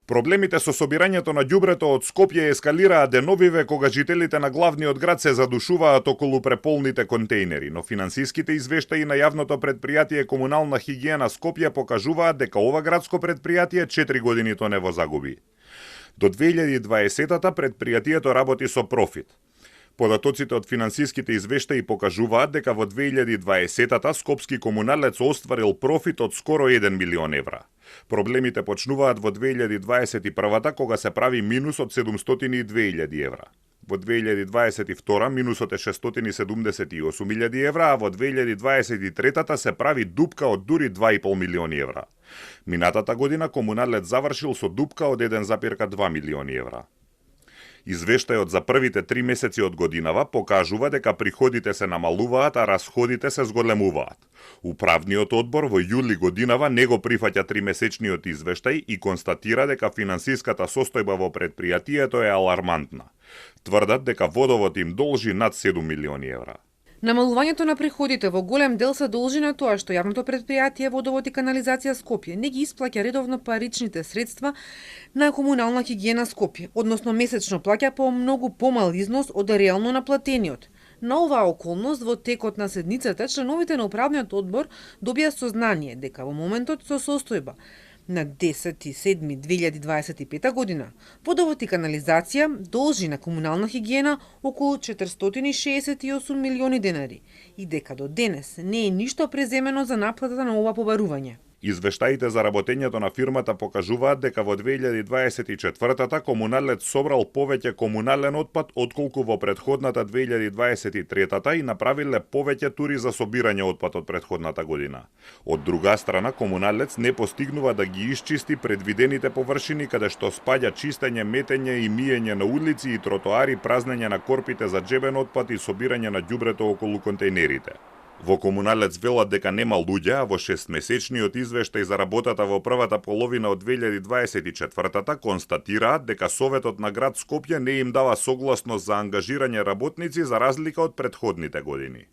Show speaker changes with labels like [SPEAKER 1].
[SPEAKER 1] Проблемите со собирањето на ѓубрето од Скопје ескалираа деновиве кога жителите на главниот град се задушуваат околу преполните контејнери, но финансиските извештаи на јавното предпријатие Комунална хигиена Скопје покажуваат дека ова градско предпријатие 4 години тонево загуби. До 2020-та предпријатието работи со профит. Податоците од финансиските извештаи покажуваат дека во 2020-та Скопски комуналец остварил профит од скоро 1 милион евра. Проблемите почнуваат во 2021-та кога се прави минус од 702.000 евра. Во 2022 минусот е 678.000 евра, а во 2023-та се прави дупка од дури 2,5 милиони евра. Минатата година комуналец завршил со дупка од 1,2 милиони евра. Извештајот за првите 3 месеци од годинава покажува дека приходите се намалуваат, а расходите се зголемуваат. Управниот одбор во јули годинава не го прифаќа 3-месечниот извештај и констатира дека финансиската состојба во предпријатието е алармантна. Тврдат дека водовод им должи над 7 милиони евра.
[SPEAKER 2] Намалувањето на приходите во голем дел се должи на тоа што јавното предпријатие Водовод и канализација Скопје не ги исплаќа редовно паричните средства на Комунална хигиена Скопје, односно месечно плаќа по многу помал износ од реално наплатениот. На оваа околност во текот на седницата членовите на управниот одбор добија сознание дека во моментот со состојба на 10.7.2025 година Водовод и канализација должи на Комунална хигиена околу 468 милиони денари и дека до денес не е ништо преземено за наплатата на ова побарување.
[SPEAKER 1] Извештаите за работењето на фирмата покажуваат дека во 2024-та комуналец собрал повеќе комунален отпад отколку во претходната 2023-та и направиле повеќе тури за собирање отпад од претходната година. Од друга страна, комуналец не постигнува да ги исчисти предвидените површини каде што спаѓа чистење, метење и миење на улици и тротоари, празнење на корпите за џебен отпад и собирање на ѓубрето околу контејнерите. Во комуналец велат дека нема луѓе, а во 6-месечниот извештај за работата во првата половина од 2024-та констатираат дека Советот на град Скопје не им дава согласност за ангажирање работници за разлика од претходните години.